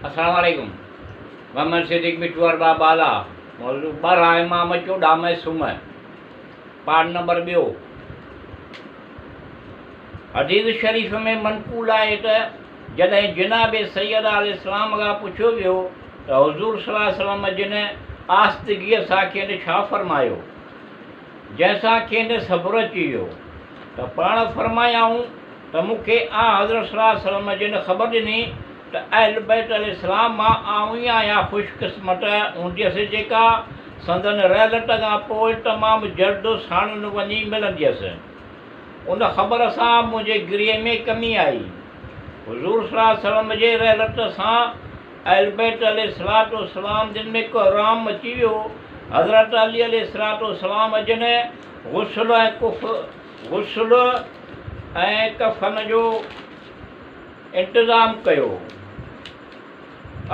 السلام عليڪم محمد صديق مٺو ارباب بالا موضوع 12 امام 14 معصوم پارٽ نمبر ٻيو حديث شريف ۾ منقول آهي ته جڏهن جناب سيده عليه السلام کان پڇيو ويو ته حضور صلي الله عليه وسلم جن آستگيء سان کين ڇا فرمايو جنهن سان کين صبر اچي ويو ته پاڻ فرمايائون ته مون کي آنحضرت صلي الله عليه وسلم جن خبر ڏني ته اهل بيت عليه السلام مان آئون ئي آهيان خوش قسمت هونديس جيڪا سندن رحلت کان پوء تمام جلد ساڻن وڃي ملنديس. ان خبر سان منهنجي گريي ۾ ڪمي آئي. حضور صلي الله عليه وسلم جي رحلت سان اهل بيت عليه الصلوة والسلام جن ۾ ڪهرام مچي ويو. حضرت علي عليه الصلوة والسلام جن غسل ۽ ڪف غسل ۽ ڪفن جو انتظام ڪيو.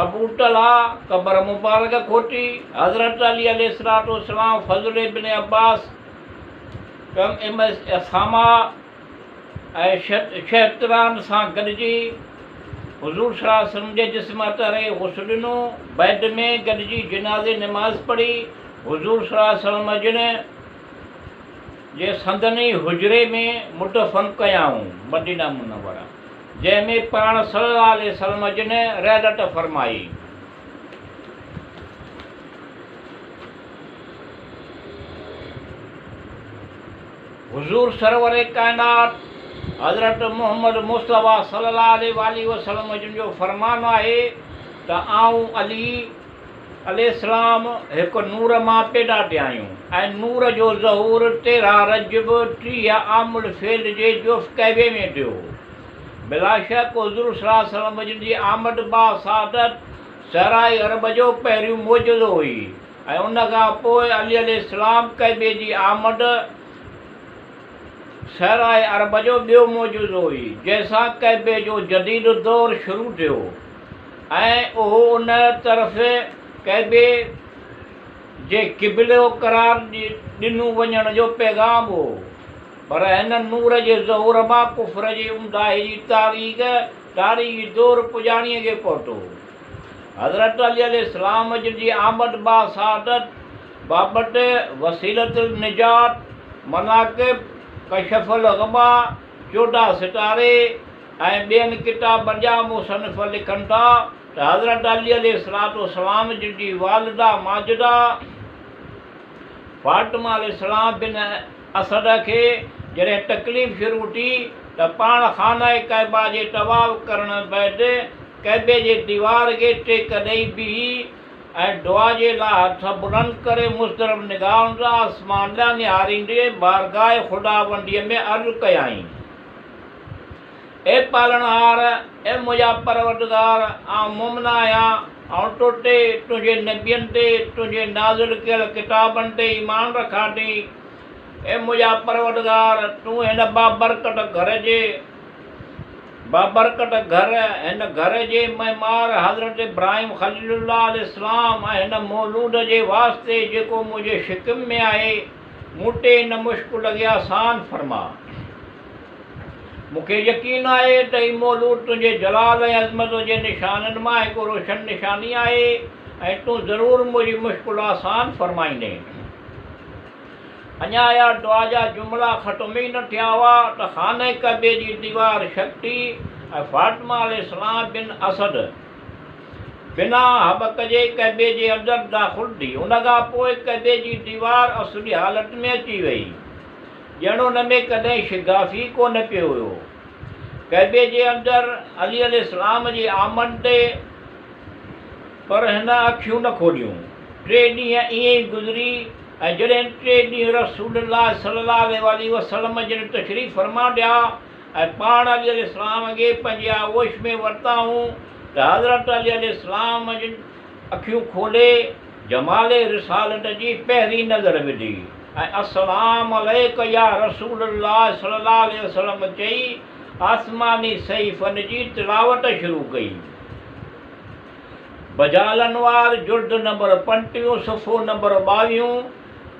ابو طلحه قبر مبارڪ کوٽي. حضرت علي عليه الصلوة والسلام فضل ابن عباس ڪم ام اسامه ۽ شهتران سان گڏجي حضور صلي الله عليه وسلم جي جسم اطهر کي غسل ڏنو. بعد ۾ گڏجي جنازي نماز پڙهي. حضور صلي الله عليه وسلم جن جي سندن ئي حجري ۾ مدفن ڪيائون، مدينه منوره، جنهن ۾ پاڻ صلي الله عليه وسلم جن رحلت فرمائي. حضور سرور ڪائنات حضرت محمد مصطفيٰ صلي الله عليه واٰله وسلم جن جو فرمان آهي ته آئون علي عليه السلام هڪ نور مان پيدا ٿيا آهيون ۽ نور جو ظهور 13 رجب 30 عام الفيل جي جوف ڪعبي ۾ ٿيو. بلاشڪ حضور صلي الله عليه وسلم جن جي آمد با سعادت صحرائي عرب جو پهريون معجزو هئي ۽ ان کان پوء علي عليه السلام ڪعبي جي آمد صحرائي عرب جو ٻيو معجزو هئي جنهن سان ڪعبي جو جديد دور شروع ٿيو. ۽ اهو ان طرف ڪعبي جي قبلو قرار ڏنو وڃڻ جو پيغام هو، پر هن نور جي ظهور مان ڪفر جي اونداهي جي تاريخ تاريخي دور پڄاڻيء کي پهتو. حضرت علي عليه السلام جن جي آمد با سعادت بابت وسيلة النجات، مناقب، ڪشف الغمه، 14 ستاري، ۽ ٻين ڪتابن جا مصنف لکن ٿا ته حضرت علي عليه الصلوة والسلام جن جي والده ماجده فاطمه عليه السلام بن اسد کي جڏهن تڪليف شروع ٿي ته پاڻ خانه ڪعبه جي طواف ڪرڻ بعد ڪعبي جي ديوار کي ٽيڪ ڏئي بيهي ۽ دعا جي لاء هٿ بلند ڪري مضطرب نگاهن سان آسمان ڏانهن نهاريندي بارگاهه خداونديء ۾ عرض ڪيائين. اي پالڻهار، اي منهنجا پروردگار، آئون مؤمن آهيان، آئون تو تي، تنهنجي نبين تي، تنهنجي نازل ڪيل ڪتابن تي ايمان رکان ٿي. اي منهنجا پروردگار، تون هن بابرڪت گهر جي بابرڪت گهر، هن گهر جي معمار حضرت ابراهيم خليل الله عليه السلام ۽ هن مولود جي واسطي جيڪو منهنجي شڪم ۾ آهي، مون تي هن مشڪل کي آسان فرما. مون کي يقين آهي ته هي مولود تنهنجي جلال ۽ عظمت جي نشانن مان هڪ روشن نشاني آهي ۽ تون ضرور منهنجي مشڪل آسان فرمائيندين. اڃا اها دعا جا جملا ختم ئي نه ٿيا هئا ته خانه ڪعبي جي ديوار شق ٿي ۽ فاطمه عليه السلام بن اسد بنا هٻڪ جي ڪعبي جي اندر داخل ٿي. ان کان پوء ڪعبي جي ديوار اصلي حالت ۾ اچي وئي. ڄڻ ان ۾ ڪڏهن شگاف ئي ڪو نه پيو هيو. ڪعبي جي اندر علي عليه السلام جي آمد تي پر هن اکيون نه کوليون. ٽي ڏينهن ائين ئي گذري ۽ جڏهن ٽي ڏينهن رسول الله صلي الله عليه واٰله وسلم جن تشريف فرما ٿيا ۽ پاڻ علي عليه السلام کي پنهنجي آغوش ۾ ورتائون ته حضرت علي عليه السلام جن اکيون کولي جمال رسالت جي پهرين نظر وڌي ۽ السلام عليڪ يا رسول الله صلي الله عليه وسلم چئي آسماني صحيفن جي تلاوت شروع ڪئي. بجاء الانوار جلد نمبر پنٽيهون صفحو نمبر ٻاويهون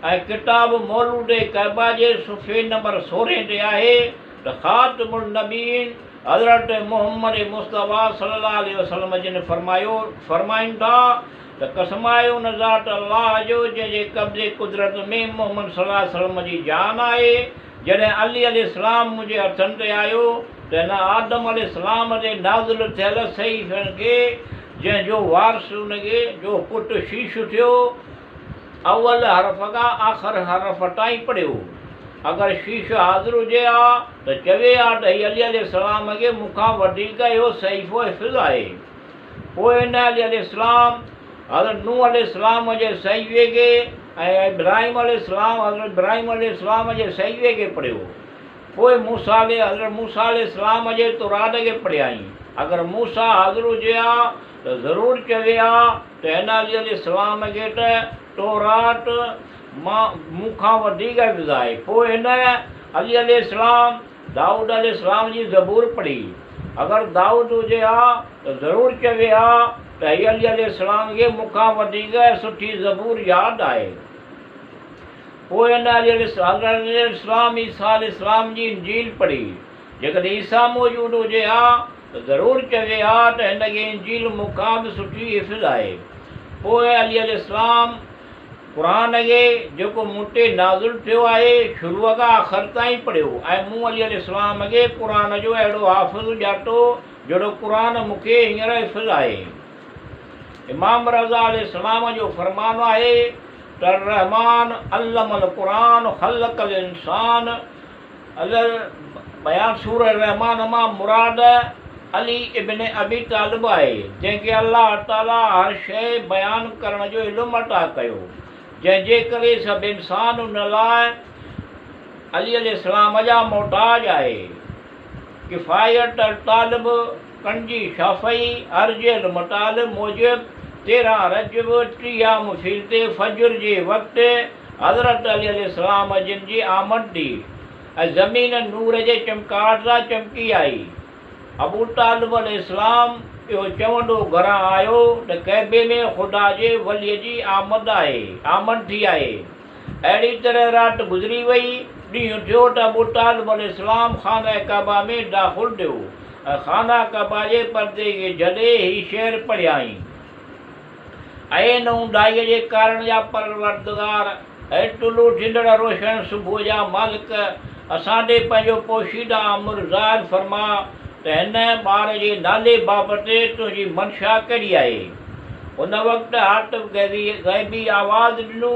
۽ ڪتاب مولود ڪعبه جي صفحي نمبر سورهين تي آهي ته خاتم النبيين حضرت محمد مصطفيٰ صلي الله عليه وسلم جن فرمايو، فرمائن ٿا ته قسم آهي ان ذات الله جو جنهن جي قبضي قدرت ۾ محمد صلي الله عليه وسلم جي جان آهي، جڏهن علي عليه السلام منهنجي هٿن تي آيو ته هن آدم عليه السلام تي نازل ٿيل صحيفن کي جنهن جو وارث ان کي جو پٽ شيش ٿيو، اول حرف کان آخر حرف تائين پڙهيو. اگر شيش حاضر هجي ها ته چوي ها ته هي علي عليه السلام کي مون کان وڌيڪ اهو صحيفو حفظ آهي. پوء هن علي عليه السلام حضرت نوح عليه السلام جي صحيفي کي ۽ ابراهيم عليه السلام حضرت ابراهيم عليه السلام جي صحيفي کي پڙهيو. پوء موسيٰ عليه حضرت موسيٰ عليه السلام جي تورات کي پڙهيائين. اگر موسيٰ حاضر هجي ها ته ضرور چوي ها ته هن علي عليه السلام کي ته تورات مان مون کان وڌيڪ حفظ آهي. پوء هن علي عليه السلام دائود عليه السلام جي زبور پڙهي. اگر دائود هجي ها ته ضرور چوي ها ته هي علي عليه السلام کي مون کان وڌيڪ سٺي زبور ياد آهي. پوء هن علي عليه السلام عيسيٰ عليه السلام جي انجيل پڙهي. جيڪڏهن عيسيٰ موجود هجي ها ته ضرور چوي ها ته هن کي انجيل مون کان به سٺي حفظ آهي. پوء علي عليه السلام قرآن کي جيڪو مون تي نازل ٿيو آهي شروع کان آخر تائين پڙهيو ۽ مون علي عليه السلام کي قرآن جو اهڙو حافظ ڄاتو جهڙو قرآن مون کي هينئر حفظ آهي. امام رضا عليه السلام جو فرمان آهي ته الرحمان علم القرآن خلق الانسان بيان سورة الرحمان مان مراد علي ابن ابي طالب آهي، جنهن کي الله تعاليٰ هر شيء بيان ڪرڻ جو علم عطا ڪيو، جنهن جي ڪري سڀ انسان ان لاء علي عليه السلام جا محتاج آهي. ڪفايت الطالب ڪنجي شافعي ارجع المطالب موجب 13 رجب 30 عام فيل تي فجر جي وقت حضرت علي عليه السلام جن جي آمد ٿي ۽ زمين نور جي چمڪاٽ سان چمڪي آئي. ابو طالب عليه السلام اهو چوندو گهران آيو ته ڪعبي ۾ خدا جي ولي جي آمد آهي آمد ٿي آهي. اهڙي طرح رات گذري وئي، ڏينهن ٿيو ته ابو طالب عليه السلام خانه ڪعبه ۾ داخل ٿيو ۽ خانه ڪعبه جي پردي کي جهلي هي شعر پڙهيائين، اي هن اونداهيء جي ڪارڻ جا پروردگار، اي طلوع ٿيندڙ روشن صبح جا مالڪ، اسان تي پنهنجو پوشيده امر ظاهر فرماء ته هن ٻار جي نالي بابت تنهنجي منشا ڪهڙي آهي؟ ان وقت هاتف غيبي آواز ڏنو،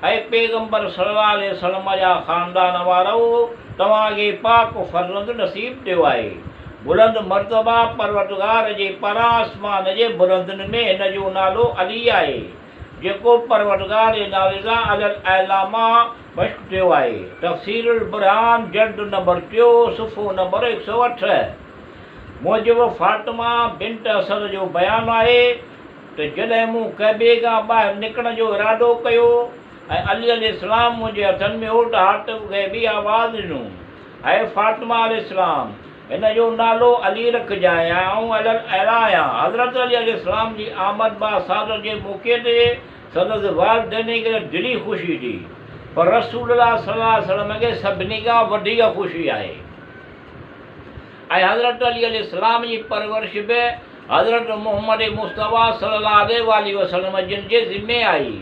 اي پيغمبر صلي الله عليه وسلم جا خاندان وارؤ! توهان کي پاڪ فرزند نصيب ٿيو آهي. بلند مرتبه پروردگار جي پاران آسمان جي بلندين ۾ هن جو نالو علي آهي، جيڪو پروردگار جي نالي سان علي الاعليٰ مان مشق ٿيو آهي. تفسير البرھان جلد نمبر ٽيو صفحو نمبر 108. موجب فاطمه بنت اسد جو بيان آهي ته جڏهن مون ڪعبي کان ٻاهر نڪرڻ جو ارادو ڪيو ۽ علي عليه السلام منهنجي هٿن ۾ هو ته هاتف غيبي آواز ڏنو، اي فاطمه عليه السلام! هن جو نالو علي رکجانء ۽ آئون علي الاعليٰ آهيان. حضرت علي عليه السلام جي آمد باسعادت جي موقعي تي سندس والدين کي ته دلي خوشي ٿي پر رسول الله صلي الله عليه وسلم کي سڀني کان وڌيڪ خوشي آهي. ۽ حضرت علي عليه السلام جي پرورش به حضرت محمد مصطفيٰ صلي الله عليه واٰله وسلم جن جي ذمي آئي.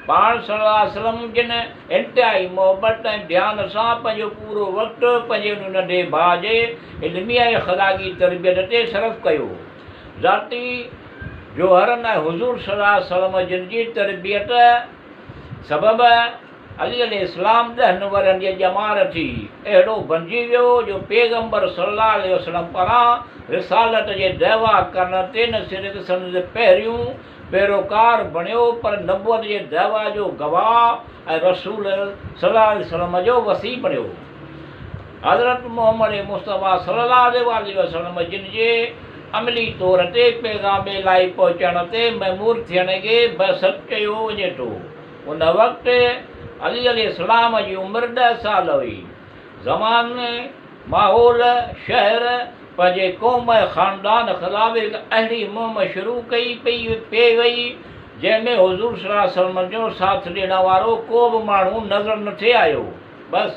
پاڻ صلي الله عليه وسلم جن انتهائي محبت ۽ ڌيان سان پنهنجو پورو وقت پنهنجي ان ننڍي ڀاء جي علمي ۽ اخلاقي تربيت تي صرف ڪيو. ذاتي جوهرن ۽ حضور صلي الله عليه وسلم جن جي تربيت سبب علي عليه السلام 10 ورهين جي ڄمار ٿي اهڙو بنجي ويو جو پيغمبر صلي الله عليه وسلم پاران رسالت جي دعويٰ ڪرڻ تي نه صرف سندس پهريون پيروڪار بڻيو پر نبوت جي دعويٰ جو گواهه ۽ رسول صلي الله عليه وسلم جو وصي بڻيو. حضرت محمد مصطفيٰ صلي الله عليه واٰله وسلم جن جي عملي طور تي پيغام الاهي پهچائڻ تي مامور ٿيڻ کي بعثت چيو وڃي ٿو. ان وقت علي عليه السلام جي عمر 10 سال هئي. زماني، ماحول، شهر، پنهنجي قوم ۽ خاندان خلاف هڪ اهڙي مهم شروع ڪئي پئي وئي، جنهن ۾ حضور صلي الله عليه وسلم جو ساٿ ڏيڻ وارو ڪو به ماڻهو نظر نه ٿي آيو. بس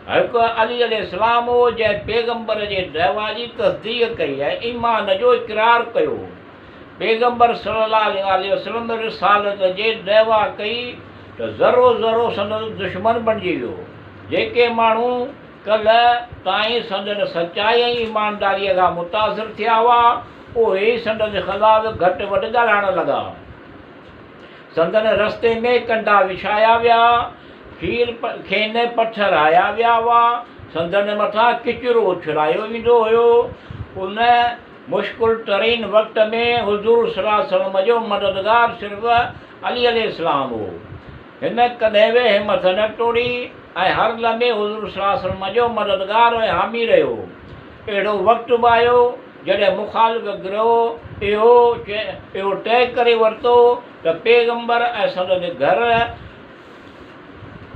هڪ علي عليه السلام هو جنهن پيغمبر جي دعويٰ جي تصديق ڪئي ۽ ايمان جو اقرار ڪيو. پيغمبر صلي الله عليه واٰله وسلم رسالت جي دعويٰ ڪئي ته ذرو ذرو سندس دشمن بڻجي ويو. جيڪي ماڻهو ڪلهه تائين سندن سچائي ۽ ايمانداريء کان متاثر ٿيا هئا، اهي ئي سندس خلاف گهٽ وڌ ڳالهائڻ لڳا. سندن رستي ۾ ڪنڊا وڇايا ويا، کين پٿر هنيا ويا هئا، سندن مٿان ڪچرو اڇلايو ويندو هيو. ان مشڪل ترين وقت ۾ حضور صلي الله عليه وسلم جو مددگار صرف علي عليه السلام هو. هن ڪڏهن به همٿ نه ٽوڙي ۽ هر لمحي حضور صلي الله عليه وسلم جو مددگار ۽ حامي رهيو. اهڙو وقت به آيو جڏهن مخالف گروهه اهو طئي ڪري ورتو ته پيغمبر ۽ سندس گهر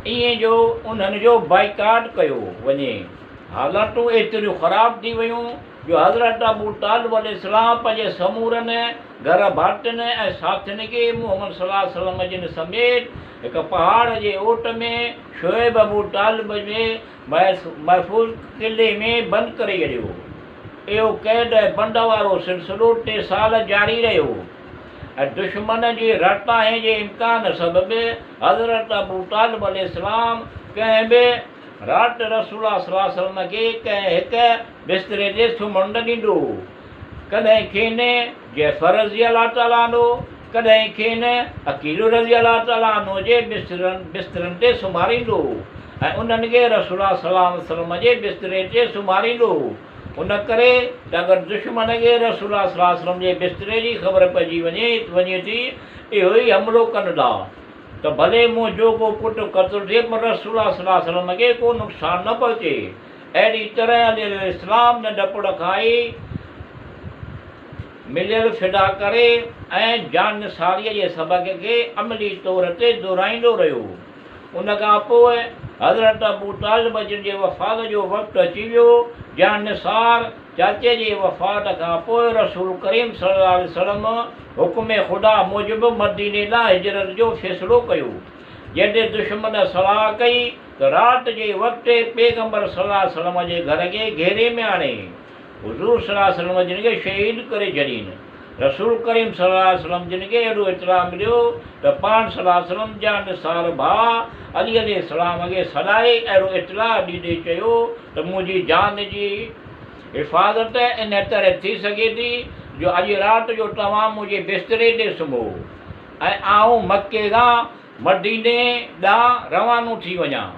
ائين جو انهن جو بائيڪاٽ ڪيو وڃي. حالتون ايتريون خراب ٿي ويون جو حضرت ابو طالب عليه السلام پنهنجي سمورن گهر ڀاتين ۽ ساٿين کي محمد صلي الله عليه وسلم جن سميت هڪ پهاڙ جي اوٽ ۾ شعيب ابو طالب جي محفوظ قلعي ۾ بند ڪري ڇڏيو. اهو قيد ۽ بند وارو سلسلو ٽي سال جاري رهيو ۽ دشمن جي رتاهي جي امڪان سبب حضرت ابو طالب عليه السلام ڪنهن به رات رسول الله صلي الله عليه وسلم کي ڪنهن هڪ بستري تي سمهڻ نه ڏيندو هو. ڪڏهن کين جعفر رضي الله تعالٰي عنه، ڪڏهن کين عقيل رضي الله تعالٰي عنه جي بسترن تي سمهاريندو هو ۽ انهن کي رسول الله صلي الله عليه وسلم جي بستري تي سمهاريندو هو. ان ڪري ته اگر دشمن کي رسول الله صلي الله عليه وسلم جي بستري جي خبر پئجي وڃي ٿي، اهو ئي حملو ڪندا. ته ڀلي منهنجو ڪو پٽ قتل ٿئي پر رسول الله صلي الله عليه وسلم کي ڪو نقصان نه پهچي. اهڙي طرح علي عليه السلام ننڍپڻ کان ئي مليل فدا ڪري ۽ جان نثاريء جي سبق کي عملي طور تي دهرائيندو رهيو. ان کان پوء حضرت ابو طالب جن جي وفات جو وقت اچي ويو. جان نثار چاچي جي وفات کان پوء رسول ڪريم صلي الله عليه وسلم حڪم خدا موجب مديني ڏانهن هجرت جو فيصلو ڪيو، جنهن تي دشمن صلاح ڪئي ته رات جي وقت پيغمبر صلي الله عليه وسلم جي گهر کي گهيري ۾ آڻي حضور صلي الله عليه وسلم جن کي شهيد ڪري ڇڏين. رسول ڪريم صلي الله عليه وسلم جن کي اهڙو اطلاع مليو ته پاڻ صلي الله عليه وسلم جان نثار ڀاء علي عليه السلام کي سڏائي اهڙو اطلاع ڏيندي چيو ته منهنجي جان جي حفاظت ان طرح ٿي سگهي ٿي جو اڄ رات جو توهان منهنجي بستري تي سمهو ۽ آئون مڪي کان مديني ڏانهن روانو ٿي وڃان.